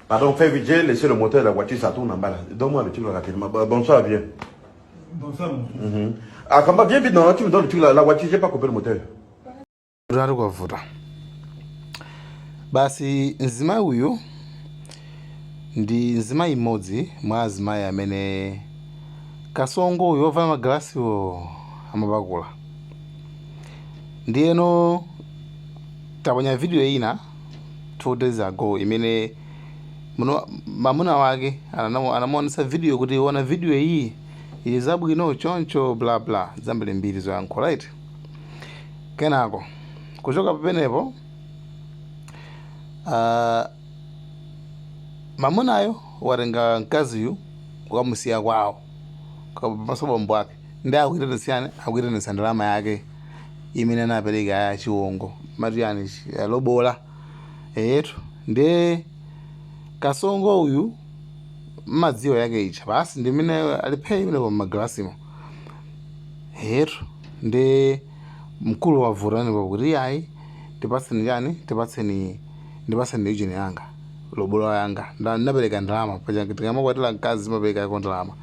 Pardon, fais vite, j'ai laissé le moteur de la voiture, ça tourne en bas là. Donne-moi le truc là rapidement. Bonsoir, vieux. Bonsoir, mon fils. Ah, comment viens vite, non, tu me donnes le truc là, la voiture, j'ai pas coupé le moteur. Utati kwavuta basi. Mzimayi uyu ndi mzimayi mmodzi mwa azimayi amene Kasongo uyu wovala magalasiwo amapakula. Ndiyeno taponya video ina 2 days ago imene mamuna wake anamuonesa video kuti, "Ona video iyi, ili zabwino choncho," bla bla, zambirimbiri zoyankhula, right? Kenako kuchoka pamenepo, mamunayo watenga mkaziyu kukamusiya kwawo pamaso bambo ake, ndi akuitanitsani, akuitanitsa ndalama yake imene anapereka ya chiwongo, mati yani lobola eyetu. Ndiye Kasongo uyu mmadziwa yake icha basi ndimene aliphee imenepo mmagalasimo eyetu. Ndi mkulu wavuta kuti, "Ayi, tipatseni chani, tipatseni, ndipatseni ujeni yanga, lobola yanga. Ndapereka ndalama paja. Tikamakwatira mkazi zimaperekako ndalama."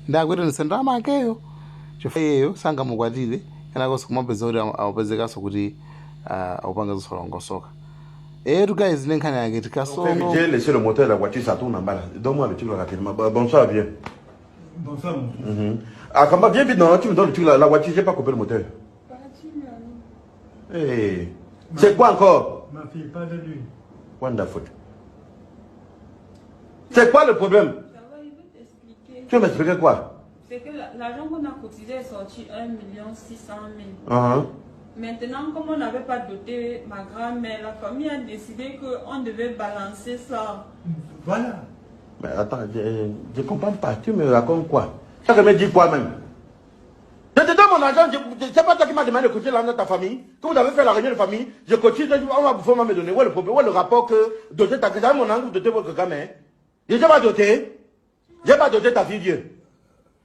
Ndi akuitanitsa ndalama akeyo chifukwa iyeyo sangamukwatire. Kenakonso kumapeza kuti amapezekanso kuti akupanga zosalongosoka eyetu. Guys, ndi nkhani yake Fais vite, Kasongo. j'ai laissé le moteur de la voiture, ça tourne en bas là. Donne-moi le truc là rapidement. Bonsoir, vieux. Bonsoir, mon fils. Ah, comment viens vite, non, tu me donnes le truc là, la voiture, j'ai pas coupé le moteur. Hey. C'est quoi encore? Ma fille, pas de lui. Wonderful. C'est quoi le problème? Ça va, il veut t'expliquer. Tu veux m'expliquer quoi? C'est que l'argent qu'on a cotisé est sorti 1 600 000. Maintenant, comme on n'avait pas doté ma grand-mère, la famille a décidé qu'on devait balancer ça. Voilà. Mais attends, je ne comprends pas. Tu me racontes quoi? Ça me dit quoi même? Je te donne mon argent, c'est pas toi qui m'as demandé de cotiser l'argent de ta famille. Que vous avez fait la réunion de famille, je cotise, on va bouffer, on va me donner. Où est le problème? Où est le rapport que doter ta j'avais mon argent, vous dotez votre gamin? Je n'ai pas doté. J'ai pas doté ta fille, vieux.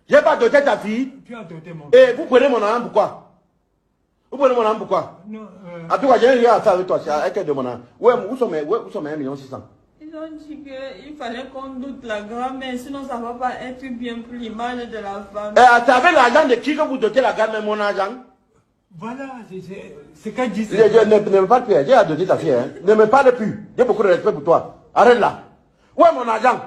J'ai pas doté ta fille. Tu as doté mon Et vous prenez mon argent pourquoi? Vous prenez mon argent pourquoi? Non, En tout cas, j'ai rien à faire avec toi. C'est avec de mon argent. Ouais, où sont mes 1 million 600? Ils ont dit qu'il fallait qu'on dote la grand-mère, sinon ça ne va pas être bien pour l'image de la famille. Eh, c'est avec l'argent de qui que vous dotez la grand-mère, mon argent? Voilà, c'est qu'elle dit. Ne me parle plus, hein. J'ai doté ta fille. Hein. Ne me parle plus. J'ai beaucoup de respect pour toi. Arrête là. Où est mon argent?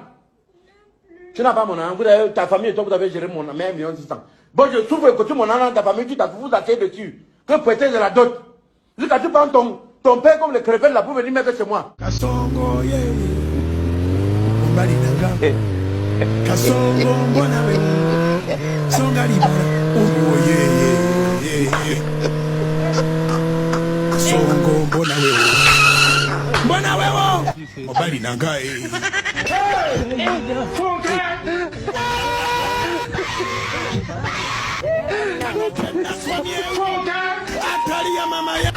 Tu n'as pas mon argent. Ta famille et toi, vous avez géré mon 1 million 600. Bon, je souffre que tu mon argent, ta famille, tu t'as vous asseyez dessus. Que peut-être de la dot. Jusqu'à tu prends ton père comme le crevette là pour venir mettre chez moi. Kasongo ye mobali na nga, Kasongo mbona we songa libala oyo ye ye ye, Kasongo mbona wewo, mbona wewo mobali na nga e. Hatari ya mama ya.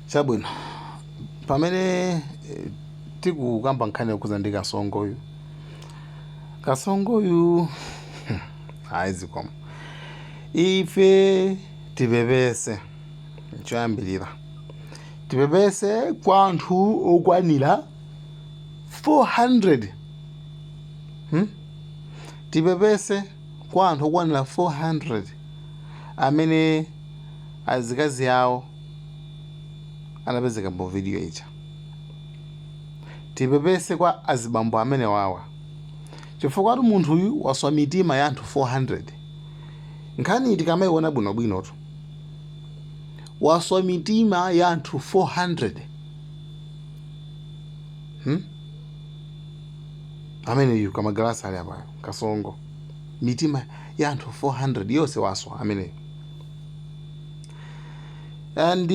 Chabwino, pamene tikukamba nkhani yokhuza ndi Kasongoyu, Kasongoyu, ayi, zikomo. Ife tipepese choyambirira, tipepese kwa anthu okwanira 400, Tipepese kwa anthu okwanira 400 amene azikazi awo anapezeka mu video ija. Tipepese kwa azibambo amene wawa, chifukwa ati munthuyu waswa mitima ya anthu 400. Nkhani tikamayiona bwinobwinotu, waswa mitima ya anthu 400, Ameneyu kamagalasi ali apayo, Kasongo, mitima ya anthu 400 yonse waswa ameneyu. And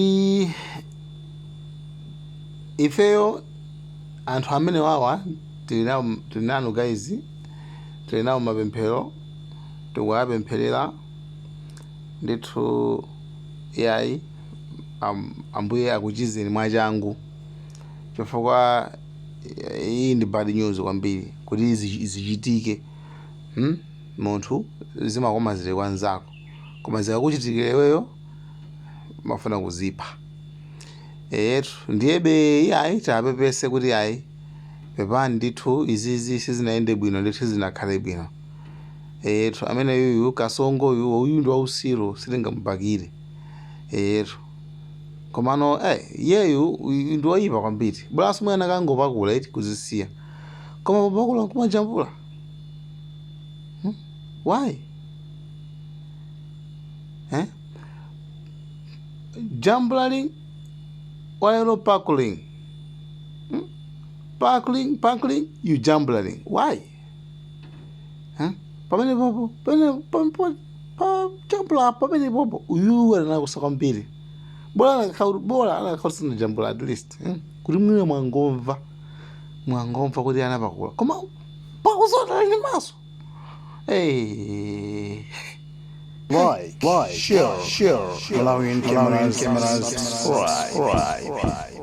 ifeyo anthu amene wawa tili nanu guys, tili nawo mapemphero, tikuwapempherera ndithu. Yayi, ambuye akuchizeni mwachangu. Chifukwa iyi ndi bad news kwambiri kuti izichitike. Munthu zimakoma zili kwa nzako, koma zikakuchitikira iweyo mafuna kuzipha. Eyetu, ndiyebe iyayi, tapepese kuti ayi, pepani ndithu, izizi sizinayende bwino ndithu, zinakhale bwino. Eyetu, amene yuyu Kasongo uyu, uyu ndi wausiru, sitingamubakire. Eyetu, komano iyeyu uyu ndi woyipa kwambiri. Bwalanso mwina akangopakula iti kuzisiya, koma popakula nkumajambula, Why, eh? Jambulaling while pakuling, Pakuling, pakuling, you jambulaling, why, huh? Pamene popo pamene pa jambula pamene popo, uyu anakusa kwambiri. Bola anakhala, bola anakhala sinajambula at least, Kuti mwina mwangomva kuti anapakula, koma pakuzota ndi maso. Hey. Like, share, Malawian cameras, subscribe.